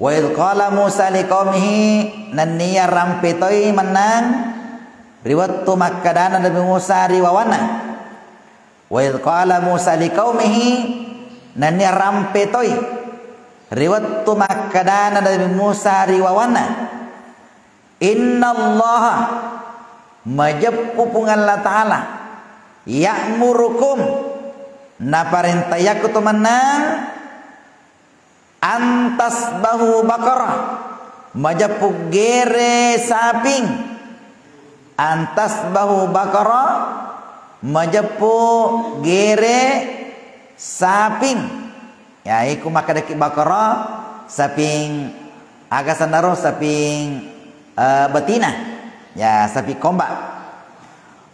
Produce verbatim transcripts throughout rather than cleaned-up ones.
Wa idh qala Musa liqaumihi, nenniya rampe toi mennang ri wettu makkedana Nabi Musa ri wawanna. Wa idh qala Musa liqaumihi, nenniya rampe toi ri wettu makkedana Nabi Musa ri wawanna. Innallaha, majeppu Puang Allah Ta'ala, ya'murukum, naparentayakku to mennang, antasbahu baqarah, majeppu gere saping. Antasbahu baqarah, majeppu gere saping. Ya, iko makkedaki baqarah, saping aga senaro, saping, eh, betina. Ya, saping komba.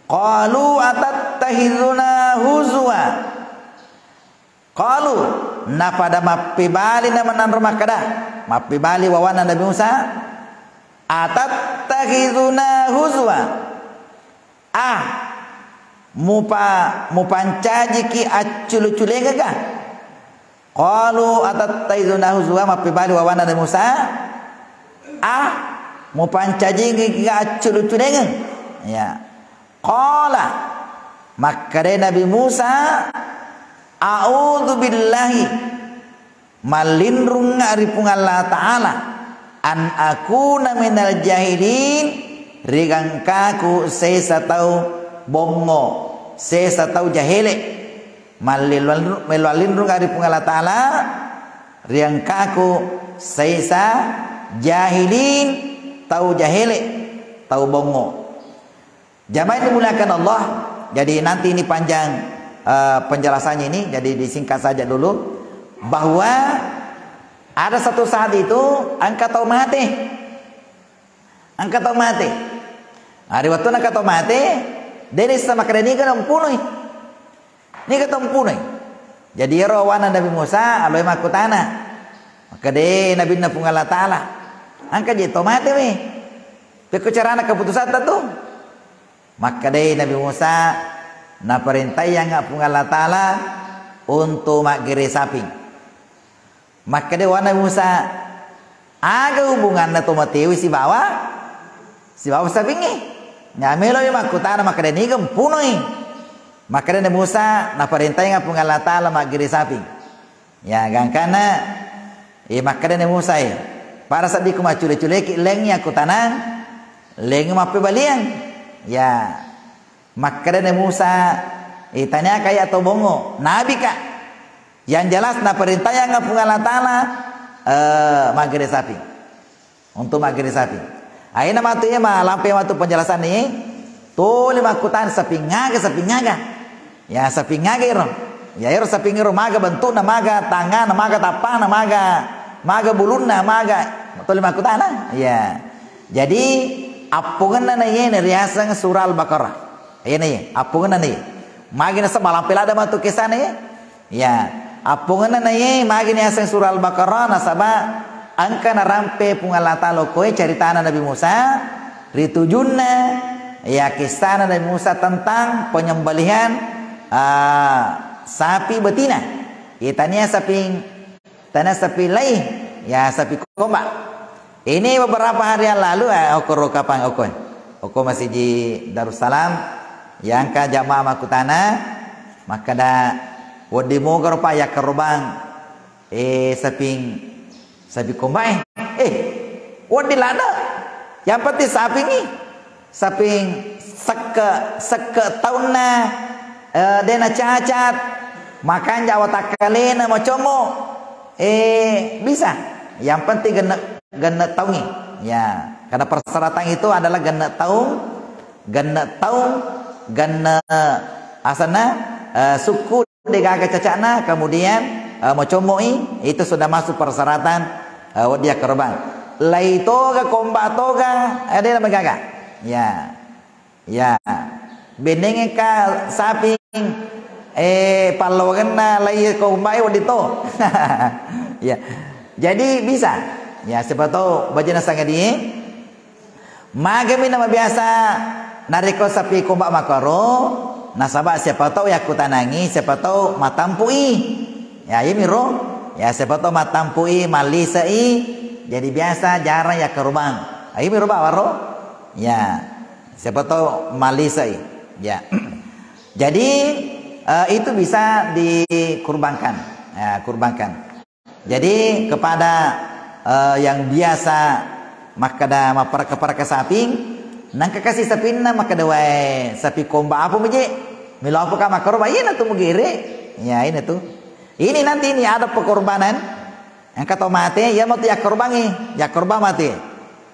Qalu atattakhizuna huzwa. Qalu, napada mappebali na menanro makkeda, mappebali wawanna Nabi Musa, atattakhizuna huzwa. Ah, mupa-, mupancajiki acculu-culengega? Qalu atattakhizuna huzwa, mappebali wawanna Nabi Musa, ah, mupancajiki acculu-culengeng? Ya. Qala, makkedai Nabi Musa, a'udzu billahi, mallinrungnga ri Puang Allah Ta'ala, an akuna minal jahilin, ri gangkaku sesa tau bongngo, sesa tau jahele. Mallinrung-, melluallinrungnga ri Puang Allah Ta'ala, ri gangkaku sesa jahilin, tau jahele, tau bongngo. Jamaah yang dimuliakan Allah, jadi nanti ini panjang, eh, penjelasannya ini, jadi disingkat saja dulu bahwa ada satu saat itu engka tau mate. Engka tau mate. Nah, ri wettunna engka tau mate, de' nisseng makkeda niga napunoi. Niga tau napunoi. Jadi ero wawanna Nabi Musa, aloi makkutana. Makkeda Nabinna Puang Allah Ta'ala, engka je tau mate we. Pekko carana keputusatta tu? Makkedai Nabi Musa, naparentaiyangnga Puang Allah Ta'ala untu maggere saping. Makkeda wawanna Nabi Musa, aga hubunganna to matewe sibawa, sibawa sapingnge? Nya meloi makkutana makkeda niga mpunoi. Makkeda Nabi Musa, naparentaiyangnga Puang Allah Ta'ala maggere saping. Ya, gangkanna, eh, makkeda Nabi Musa, eh, pada seddi ku maccule-culeki, lengngi akkutanang, lengngi mappebaliang. Ya, makkeda Nabi Musa, eh, taniaka iya tau bongngo, nabika. Yang jelas naparentaiyangnga Puang Allah Ta'ala, eh, maggere saping. Untuk maggere saping. Aina matu iya malampe matu penjelasan ni. Tuli makkutana saping aga, saping aga. Ya, saping aga ero. Ya, ero saping ero maga bentukna, maga tangana, maga tappana, maga, maga bulunna, maga. Tuli makkutana. Ya. Jadi, appongenna na iye riaseng surah Al-Baqarah. Iya na iye, appongenna na iye. Magi nasaba malampe ladde matu kisana iye. Ya, appongenna na iye magi niaseng surah Al-Baqarah nasaba engka narampe Puang Allah Ta'ala okkoe caritana Nabi Musa, ritujunna, ya, kissana Nabi Musa tentang penyembelihan, ah, sapi betina. Itania saping Tana sapi lai, ya, sapi komba. Ini beberapa hari yang lalu, eh, okoro kapang okon. Oko masiji Darussalam, yang ka jamaah makkutana, makkada, "Wedding moga ro, Pak, yakkarobang, eh, saping, sapi komba, eh." Eh, wedding ladde. Yang penting sapi ni. Saping sekke, sekke taunna, eh, de' nacacat, makanja watakkalena macommo, eh, bisa. Yang penting genne', genne' taungngi. Ya, karena persyaratan itu adalah genne' taung, genne' taung, genne' asanna, eh, sukku. De'gaga caca'na, kemudian, eh, macommo'i, itu sudah masuk persyaratan, eh, wedding yakkarobang. Lai toga, komba toga, eh, de' namagaga. Ya. Ya. Bennengka saping, eh, pallawangenna lai kombae wedding to. Ya. Jadi bisa. Ya, siapa tahu bajana sangadie. Magami namabiasa narekko sapi komba makkoro, nasaba siapa tau yakkutanangi, siapa tau matampu'i. Ya, iyamiro. Ya, siapa tau matampu'i, mallise'i, Jadi biasa jarang yakkorobang. Ayo mi roba waro. Ya. Siapa tahu malisai. Ya. Jadi eh, itu bisa dikurbankan. Ya, kurbankan. Jadi kepada eh, yang biasa makkeda mapparakka-parakka saping, nangka kasi sapinna makkeda, "Wae, sapi komba apa meje? Melo apa ka makkorobang?" Iya natu mugere. Ya, ini tuh. Ini nanti ini ada pengorbanan. Engka to mate, iya matu yakkorbangi, yakkorbang mate.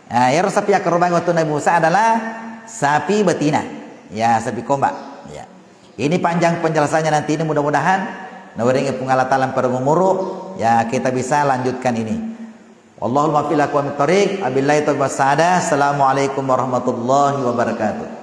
Nah, ero sapi yakkorbangi waktu Nabi Musa adalah sapi betina. Ya, sapi komba. Ya. Ini panjang penjelasannya nanti ini, mudah-mudahan nawerengi Puang Allah Taala parengumuru, ya kita bisa lanjutkan ini. Wallahul muwaffiq ila aqwamit thariq. Wabillahi taufiq was sa'adah. Assalamualaikum warahmatullahi wabarakatuh.